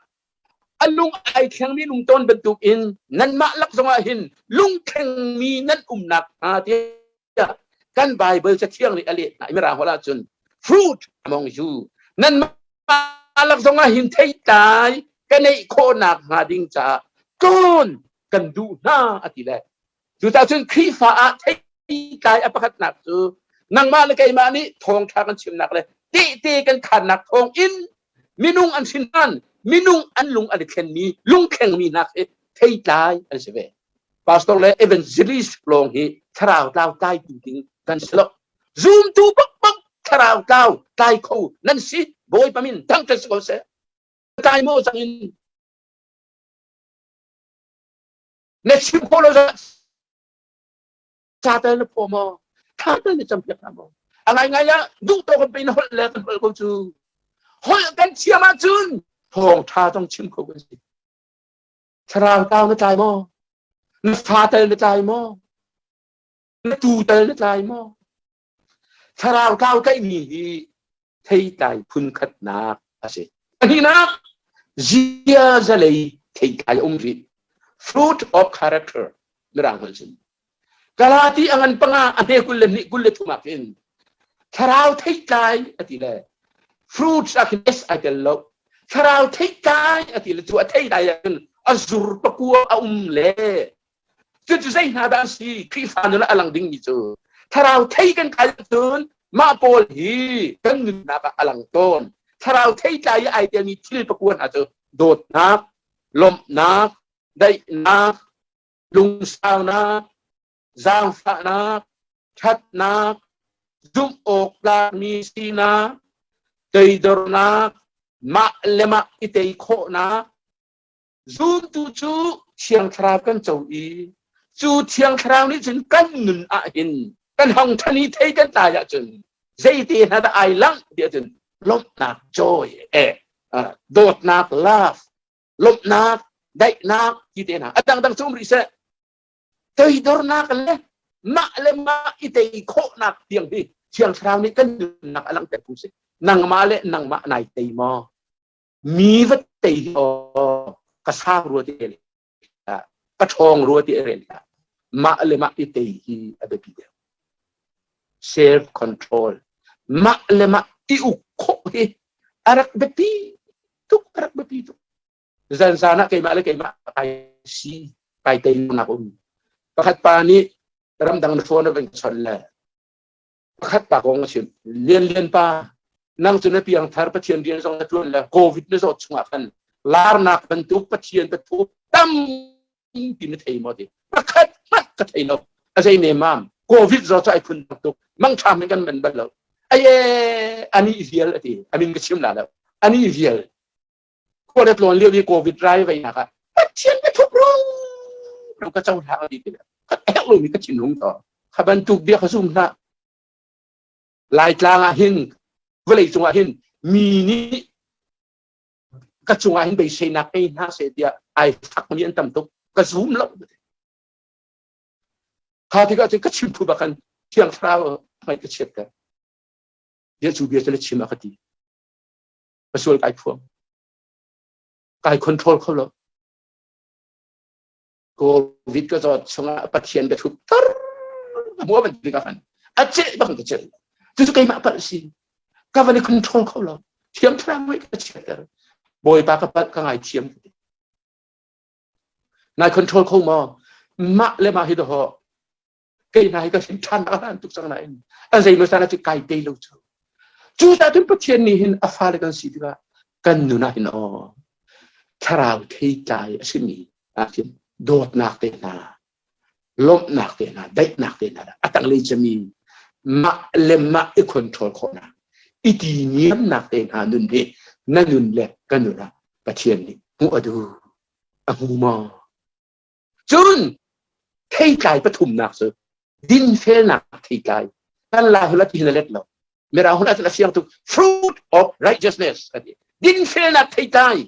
a lung ai thlengmi lungtawn bantuk in nanmah lak zongah hin lungthlengmi nan umnak hnga tiah kan Bible cathiang nih a leh hna. Mirang holh ahcun fruit among you nanmah lak zongah hin theitlai ka neih khawhnak hnga ding caah tlawn kan duh hna a ti le cucaah cun Khrihfa ah theitlai a pakhatnak cu nangmah le keimah nih thawngṭha kan chimnak le Tehte kan khannak thawng in minung an hrin hlan minung an lung an i thlenmi lungthlengmi hna khi theitlai an si ve. Pastor le evangelist lawng hi thlarau tlau tlaitu ding kan si lo. Zumtu bakbak thlarau tlau tlai kho nan si. Bawipa min thangṭhat si ko seh. Tlai maw cang in na chim khawh lo ca tal na phaw maw thla tal na campiak hna maw a ngaingai ah duh tawk in pei na holh le kan holh ko cu holh kan thiam ahcun thawng ṭha zong chim kho kan si thlarau tau na tlai maw na fa tal na tlai maw na tu tal na tlai maw thlarau tlau tlaihmi hi theitlai phunkhatnak a si. Pahnihnak, ziazalei theitlai a um rih. Fruit of character mirang holh cun. Galati a ngan panga a hme 22 23 ah khin thlarau theitlai a ti le fruits ah khin s ai tel lo. Thlarau theitlai a ti le cu a theitlai ah khin a zur pakua a um le Cucu zei hna dah an si? Khrihfa nun ah a lang dingmi cu thlarau thei kan kai ahcun mah pawl hi kan nunnak ah a lang tawn. Thlarau thei tlai i ai telmi thil pakua hna cu dawtnak, lawmhnak, daihnak, lungsaunak, zaangfahnak, ṭhatnak, zumh awk tlakmi sinak, toidornak, mah le mah i tei khawhnak, Zumtu cu Thiang Thlarau kan co i cu Thiang Thlarau nih cun kan nun ah hin kan hong ṭhan i thei kan tlai ahcun zeite hna dah ai langh ti ahcun lawmhnak joy eh dawtnak love lawmhnak daihnak ti te hna a dangdang cu um rih seh toidornak le mah le mah i tei khawhnak tiang hi Thiang Thlarau nih kan nunnak a langhter tu si nangmah le nangmah nai tei maw Mi va tei hi aw ka sang rua ti rel ka ṭhawng rua ti rel mah le mah i tei hi a biapi deuh. Self control mah le mah i uk khawh hi a rak biapi tuk a rak biapi tuk. Zan zan ah keimah le keimah kai si kai tei nak um. Pakhat pa nih ramdang na phone a van chawnh le Pakhat pa kong a chim. Lian Lian pa, nang cu na piangthar Pathian rian zong na ṭuan le COVID na zawt chungah khan larnak bantuk Pathian pathu tampi na thei maw ti. Pakhat hmanh ka thei lo. A zei ne mam. COVID zaw cu ai phun tuk. Mangṭham in kan man bal lo. Aye, ani vial a ti. Amin ka chim la lo. Ani vial. Khua le tlawn lio i COVID rai vei nak ah Pathian ka thup ro ka cohlang ti ti ka herh lomi ka thinlung to kha bantuk bia kha zum hlah Laitlang ah hin vawlei cungah hin mi nih ka cungah hin beiseinak ngei hna seh tiah ai fakmi an tam tuk ka zum lo kha tikah cun ka chim phu bak khan thiang thlarau hmai ka chiatter bia cu bia cu le chim a ka ti ka sual kai phuang kai control kho lo covid ka zawt chungah pathian ka thup tar mua ban ti ka khan a ceh bang ka cel cu cu keimah palh si ka van i control kho lo thiam thlarau mai ka chiater bawipa ka palh ka ngai thiam nai control kho maw mah le mah hi do kei hna hi ka hrim ṭhan a hlan tuk cang nain a zei maw caan ah kai te lo cu cu cun Pathian nih hin a fale kan si tikah kan nun ah hin aw thlarau theitlai a simi ah khin dawtnak te hna lawmhnak te hna daihnak te hna a tanglei cami mah le mah i control khawhnak i ti niamnak te hna nun hi na nun le ka nun ah Pathian nih hmuh a duh a hmu maw Cun theitlai pathumnak cu dinfelnak theitlai kan la hula ti na let lo mirang hula cun a fiang tuk fruit of righteousness a ti dinfelnak theitlai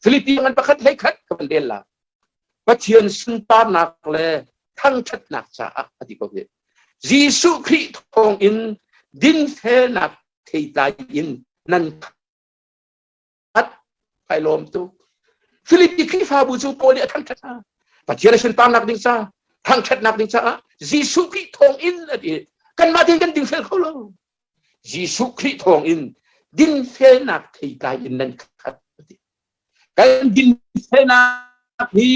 Philippi ngan pakhat hlei khat ka van rel la Pathian sunparnak le thangṭhatnak caah a ti ko hi Jesuh Khrih thawng in dinfelnak theitlai in nan At kai lawm tuk. Filipi Khrihfabu cu Paul nih a thangṭhat hna. Pathian a sunparnak ding ca, thangṭhatnak ding caah Jesuh Khrih thawng in a ti. Kanmah tein kan dingfel kho lo. Jesuh Khrih thawng in dinfelnak theitlai in nan khat. Kan dinfelnak hi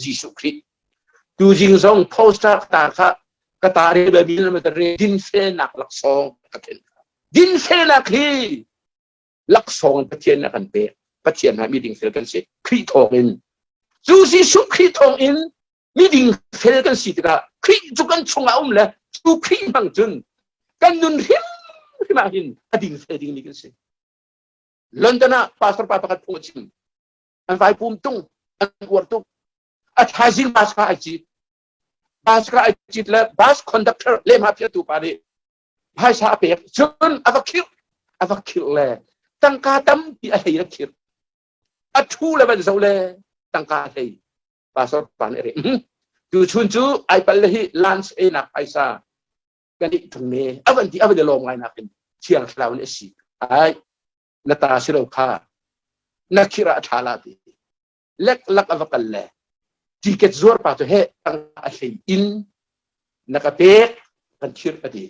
Jesuh Khrih. Tu jing zong poster ta kha ka ta re ba bil ma re dinfelnak laksawng ka ken. Dinfelnak hi laksawng Pathian a kan pek. Pathian ha mi dingfel kan si. Khrih thawng in. Cu Jesuh Khrih thawng in mi dingfel kan si tikah Khrih cu kan chungah um le cu Khrih hmang cun kan nun hrimhrim ah hin a dingfel dingmi kan si. London ah pastor pa pakhat phung a chim. An vai pum tung, an uar tuk. A thaizing bus kha ai cit. Bus kha ai cit le bus conductor lehmah phiatu pa nih phaisa a pek. Cun a va khirh. A va khirh le tangka tampi a hlei a khirh. A thu le van zo le tangka a hlei. Pastor pa nih a reh. Tu chun cu ai pal le hi lunch einak phaisa kan i tung ne. A van ti a van i lawm ngai nakin thiang thlarau nih a si. Ai na ta si lo kha na khirh ah a ṭha la ti. Lek lak a va kal le ticket zuar pa cu he tangka a hlei in na ka pek kan thirh a ti.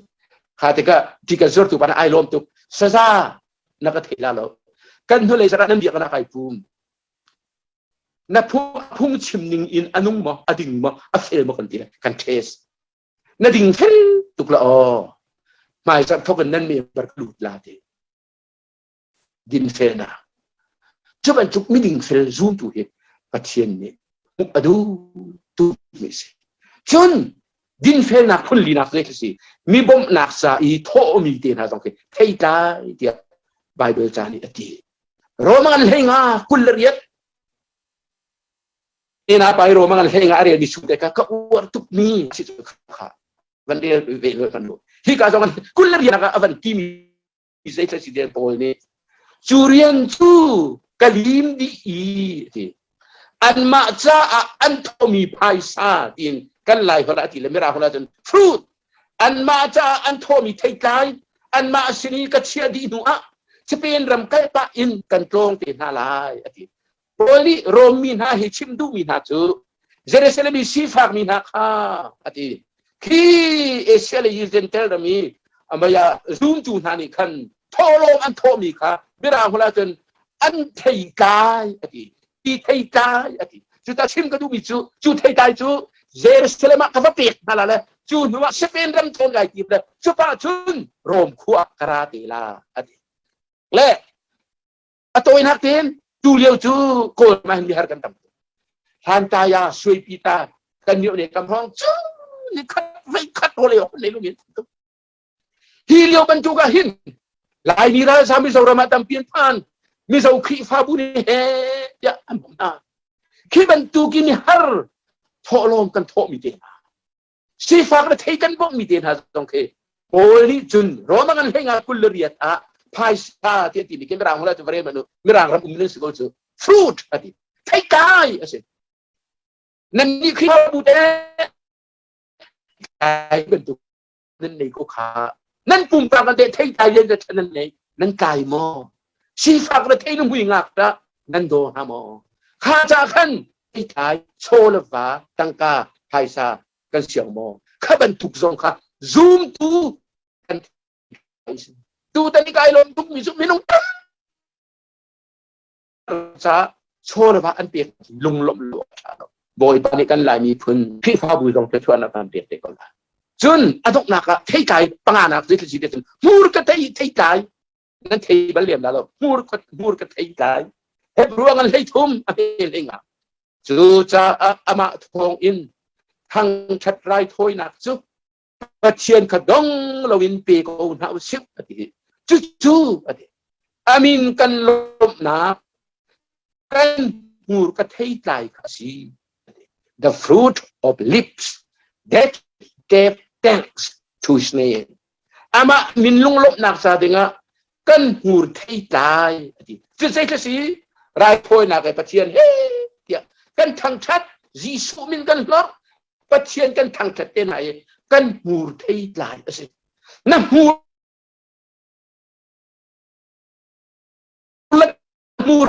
Kha tikah ticket zuartu pa nih ai lawm tuk. Saza na ka thei la lo. Kan hnulei zarah nan biaknak ai pum. Na phung chim ning in a nung maw, a ding maw, a fel maw kan ti le kan test. Na ding fel tuk la aw. Hmai zarh thok in nan member ka lut la ti. Dinfelnak. Cu bantuk miding fel zumtu hi Pathian nih hmuh a duh tukmi si. Cun dinfelnak phun linak zei khi si mi bawmhnak ca i thawhmi te hna zong khi theitlai tiah Bible ca nih a ti. Roman hleinga 28 ina pai Roman hleinga a relmi chung te kha ka uar tukmi si cu kha van rel ve lo kan hi ka zong 28 ah a van timi zei si den Paul nih cu rian cu ka lim dih i ti anmah caah an thomi phaisa tiin kan lai holh ah ti le mirang holh ah cun fruit anmah caah an thomi theitlai anmah sin i ka chiah dih hnu ah Spain ram kal pah in kan tlawng te hna lai a ti Paul nih Rom mi hna hi chim duhmi hna cu Jerusalem i sifakmi hna kha a ti. Khi Asia le Gentile ram i amaya zumtu hna nih khan thawhlawm an thawhmi kha mirang holh ahcun an theitlai a ti. Ti theitlai a ti. Cuta chim ka duhmi cu cu theitlai cu Jerusalem ah ka va pek hna la le cu hnu ah Spain ram tlawn lai ti le cupa cun Rom khua ka ra te la a ti. Le A tawinak tein tu lio cu Kawl ma hin mihar kan tam tuk. Hlantaya, Suaipita, kan mio ne kam hong cu ni khat vei khat hole ok nei lungin tuk. Hi lio bantuk ah hin Laimi ralzam Mizoram ah tampi an phan. Mizo Khrihfabu nih he tiah an bawmh hna. Khi bantukin mihar thawhlawm kan thawhmi te hna. Sifak le thei kan bawmhmi te hna zong khi Paul nih cun Roma ngan hlei nga 28 ah phaisa ti ti mi ke mirang hula cu vare manu mirang ram um nan si ko cu fruit ati theikai a si nan nih Khrihfabu te kai bantuk nan nei ko kha nan pumpak nan te theitlai lian te nan nei nan tlai maw sifak le thei nu mui ngak ta nan daw hna maw kha cha khan theitlai chaw le va tangka phaisa kan siang maw kha bantuk zong kha zumtu kan tu tan i kai lawm tuk mi cu minung tam ca chaw le va an pek lunglawmh lo a ṭha lo Bawipa nih kan Lai miphun Khrihfabu zong thluachuahnak kan pek te ko lai cun a donghnak ah theitlai panganak zeitluk si te cun hmur ka thei theitlai nan thei bal lem la lo hmur ka hmur ka theitlai Hebrew an hlei thum a hme hlei nga cucaah amah thawng in thangṭhat raithawinak cu Pathian kha dong loin pe ko hna usih a ti. Cucu a ti. Amin kan lawmhnak kan hmur ka theitlai kha a si. The fruit of lips that gave thanks to his name. Amah min lunglawmhnak ca dingah kan hmur theitlai a ti. Cu zei si raithawinak e Pathian he tiah kan thangṭhat Jesuh min kan hlorh Pathian kan thangṭhat te hna i kan hmur theitlai a si. Na hmur le hmur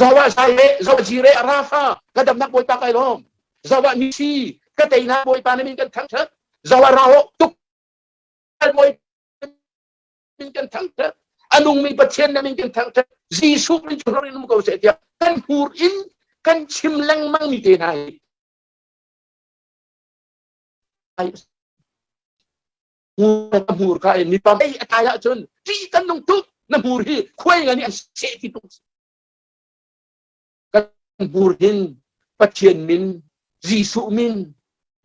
Zawa Zai Zawa Jire Rafa ka damnak Bawipa kai lawm. Zawa Nisi ka teinak Bawipa na min kan thangṭhat. Zawa Raho tuk Bawipa min kan thangṭhat. A nungmi Pathian na min kan thangṭhat. Jesuh min cu hlor in um ko seh tiah kan hmur in kan chim lengmang mi te hna hi. Hmurka in mi pam ei a tai ahcun ṭih kan nung tuk. Na hmur hi khuai nga nih an seh ti tuk. Kan hmur hin Pathian min, Jesuh min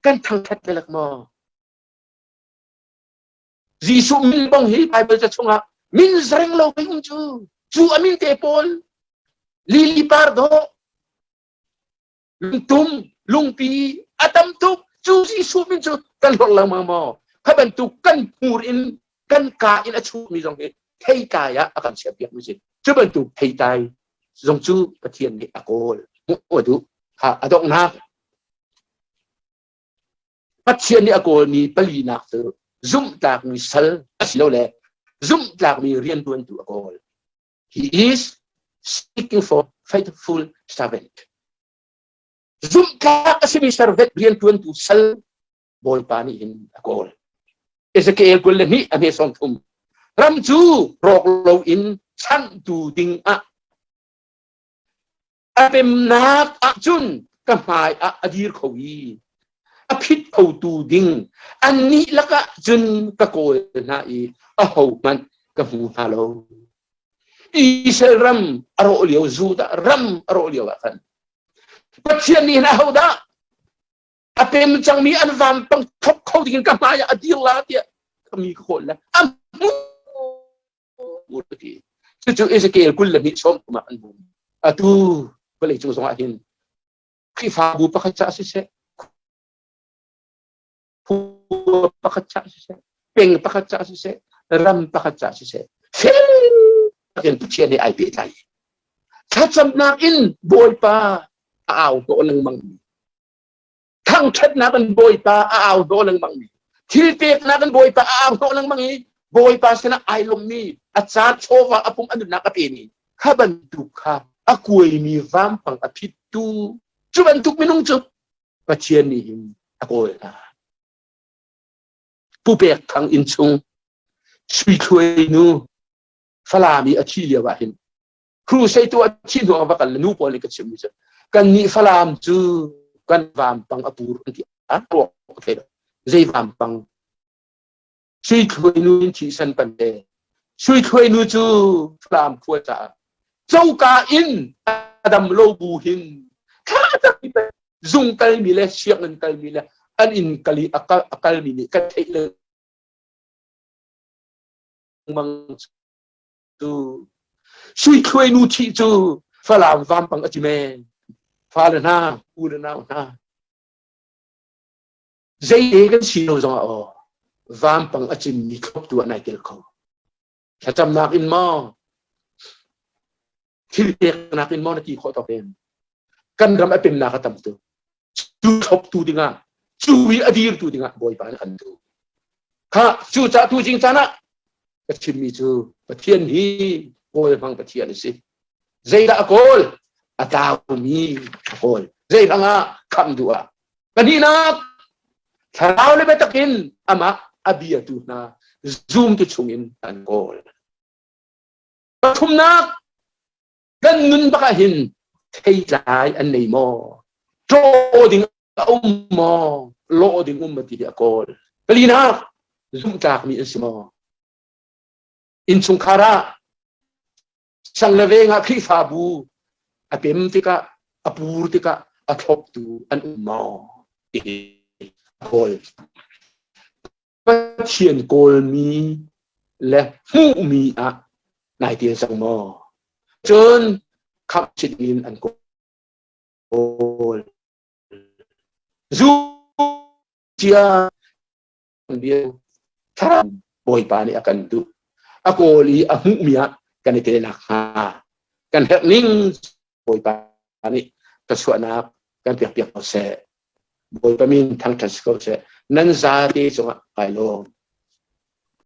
kan thangṭhat lelek maw? Jesuh min bong hi Bible ca chungah min zareng lo pei um cu. Cu a min te pawl lili par dawh lungtum lungpi a tam tuk. Cu Jesuh min cu kan hlorh lengmang maw? Kha bantuk kan hmur in kan ka in a chuakmi zong hi theitlai ah a kan chiahpiak mi si. Cu bantuk theitlai zong cu Pathian nih a kawl hmuh a duh. Kha a donghnak Pathian nih a kawlmi palinak cu zumhtlakmi sal asilole zumhtlakmi rianṭuantu a kawl. He is seeking for faithful servant. Zumhtlak a simi servant rianṭuantu sal Bawipa nih hin a kawl. Ezekiel 22 a hme 30. Ram cu rawk loin chanhtu ding ah a pemnak ahcun ka hmai ah a dir kho i a phit khotu ding annih lakah cun ka kawl hna i ahohmanh ka hmu hna lo. Israel ram a rawh lio, Judah ram a rawh lio ah khan Pathian nih hin ahodah a pem cangmi an vampang thok kho dingin ka hmai ah a dir la tiah ka mi ka kawl le a hmu ti. Cucu Ezekiel 22 sawm ah an hmu. Atu vawlei cung zongah hin Khrihfabu pakhat ca siseh, khua pakhat ca siseh, peng pakhat ca siseh, ram pakhat ca siseh, fel takin Pathian he ai pehtlai. Thlacamnak in Bawipa a au hnawh lengmang mi. Thangṭhatnak in Bawipa a au hnawh lengmang mi, thil peknak in Bawipa a au hnawh lengmang i Bawipa sinah ai lawmmi, a ca chawva a pum a nunnak a pemi kha bantuk kha a kuaimi vampang a phittu cu bantuk minung cu Pathian nih hin a kawl hna. Pu Pek Thang inn chung Sui Thluai nu Falam i a thi lio ah hin Crusade tu a thi hnu va kal nu pawl nih ka chimmi cu kan nih Falam cu kan vampang a pur an ti a ruak thei lo zei vampang. Sui Thluai nu in thi san pan te Sui Thluai nu cu Falam khua caah coka in a dam lo bu hin thla tampi zung kalmi le sianginn kalmi le an inn kal i a kalmi nih kan theih lengmang cu Sui Thluai nu thih cu Falam vampang a ci men. Fale hna, u le nau hna, zei kan si lo zongah aw vampang a cimmi thloptu ah nai tel kho. Thlacamnak in maw, thil peknak in maw na ti khawh tawk in kan ram a pemnak a tam tuk. Cu thloptu dingah, cu i a dirtu dingah Bawipa nih an duh. Kha cu ca tu jing caan ah ka chimmi cu Pathian hi kawl hmang Pathian a si. Zeidah a kawl? A tlaumi a kawl. Zei hrangah khamh duh ah. Pahnihnak, thlarau le biatak in amah a biatu hna zumtu chungin an kawl. Pathumnak, kan nun bak ah hin theitlai an nei maw? Ṭaw ding a um maw? Lawh ding um ti hi a kawl. Palinak, zumhtlakmi an si maw? Innchungkhar ah sang le veng ah Khrihfabu a pem tikah, a pur tikah a thloptu an um maw? Ti hi a kawl. Pathian kawlmi le hmuhmi ah nai tel cang maw? Cun khamh sit in an kawl. Zu cia bia thlarau Bawipa nih a kan duh. A kawl i a hmuhmi ah kan i tel nakhnga kan herh ning Bawipa nih thluachuahnak kan pek piak ko seh. Bawipa min thangṭhat si ko seh. Nan zate cungah kai lawm.